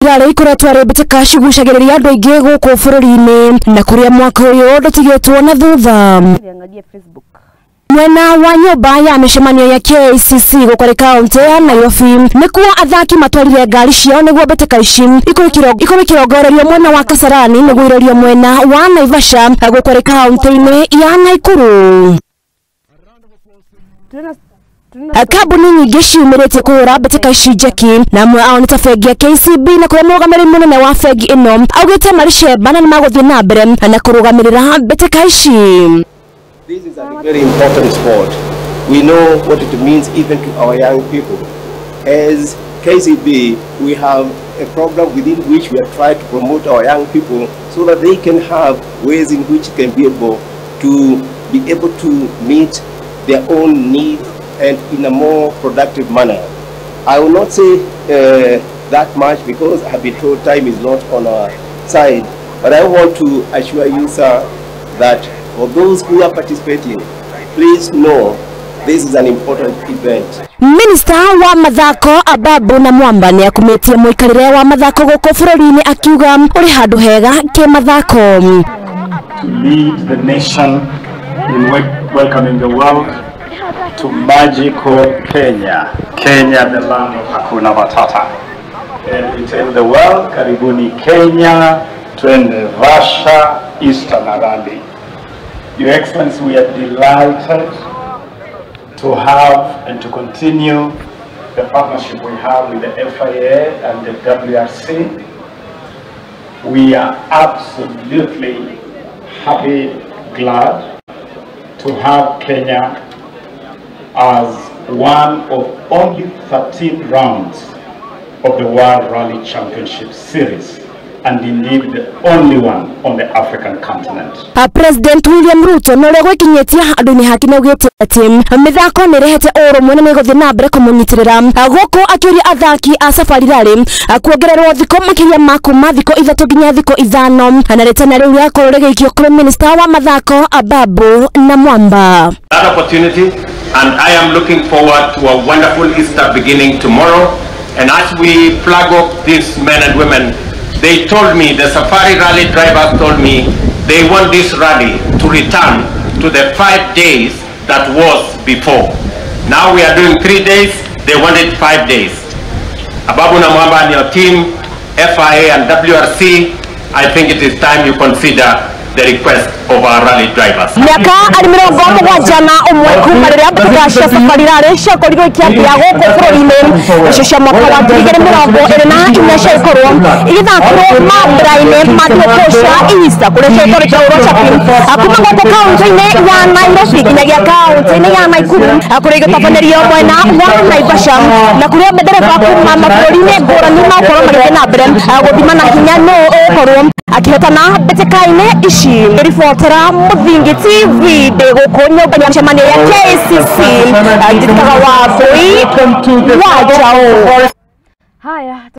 Rally ikoretwo arĩ mbĩtĩka cigucagĩrĩria andũ aingĩ gũkũ bũrũri-inĩ na kũrĩa mwaka ũyũ ndũtigĩtwo na thutha. Mwena wa nyũmba ya mĩcemanio ya KICC gũkũ kaunti ya Nairobi nĩkuo athaki matwarire ngari ciao nĩguo mbĩtĩka ici ikorwo ikĩrongorerio mwena wa Kasarani nĩguo irorio mwena wa Naivasha gũkũ kaunti-inĩ ya Nakuru. Kambuni nyingĩ ciumĩrĩtie kũhũra mbĩtĩka ici njeki na amwe ao nĩ ta bengi ya KCB na kũrĩa mũrũgamĩrĩri mũnene wa bengi ĩno augĩte marĩ cemba na nĩmagũthiĩ na mbere na kũrũgamĩrĩra mbĩtĩka ici. This is a very important sport. We know what it means even to our young people. As KCB, we have a program within which we are trying to promote our young people so that they can have ways in which they can be able to meet their own needs and in a more productive manner. I will not say that much because I have been told time is not on our side, but I want to assure you, sir, that for those who are participating, please know this is an important event. Minister wa mathako Ababu na Mwamba nĩ akumĩtie mũikarĩre wa mathako gũkũ bũrũri-inĩ akiuga ũrĩ handũ hega kĩmathako. To lead the nation in welcoming the world to magical Kenya, Kenya the land of Hakuna Matata. And we tell the world, karibuni Kenya, twende Vasha, Eastern Rally. Your Excellency, we are delighted to have and to continue the partnership we have with the FIA and the WRC. We are absolutely happy, glad to have Kenya as one of only 13 rounds of the World Rally Championship Series, and indeed the only one on the African continent. President William Ruto no ũrĩa gwĩkinyĩtie handũ-inĩ hake nĩaugĩte atĩ mĩthako nĩĩrehete ũrũmwe na nĩĩgũthiĩ na mbere kũmũnyitĩrĩra gũkũ akĩũria athaki a Safari Rally kuongererwo thikũ makĩria ma kuma thikũ 3 nginya thikũ 5 na rĩtana rĩu rĩakorwo rĩgĩikio kũrĩ Minister wa mathako Ababu na Mwamba. That opportunity, and I am looking forward to a wonderful Easter beginning tomorrow. And as we flag off these men and women, they told me, the Safari Rally drivers told me, they want this rally to return to the 5 days that was before. Now we are doing 3 days, they wanted 5 days. Ababu na Mwamba and your team, FIA and WRC, I think it is time you consider the request of our rally drivers. Miaka arĩ 71 kuma rĩrĩa mbĩtĩka cia Safari Rally ciakorirwo ikĩambia gũkũ bũrũri-inĩ nacio cia mwaka wa 2024 ciakorwo igĩthakĩrwo mambura-inĩ ma thigũkũ cia Easter kũrĩa ciakorwo ikĩhũrwo cabi kuma gũkũ kaunti-inĩ ya Nairobi nginyagia kaunti-inĩ ya Nakuru kũrĩa igĩtabanĩrio mwena wa Naivasha na kũrĩa madereba kuma mabũrũri-inĩ ngũrani magũkorwo magĩthiĩ na mbere gũthima na hinya nũ ũgũkorwo akĩhotana mbĩtĩka-inĩ ici. Ribotera Muthingi TV ndĩ gũkũ nyũmba ya mĩcemanio ya KICC njĩtaga Wangũi wa Njaũ. Haya.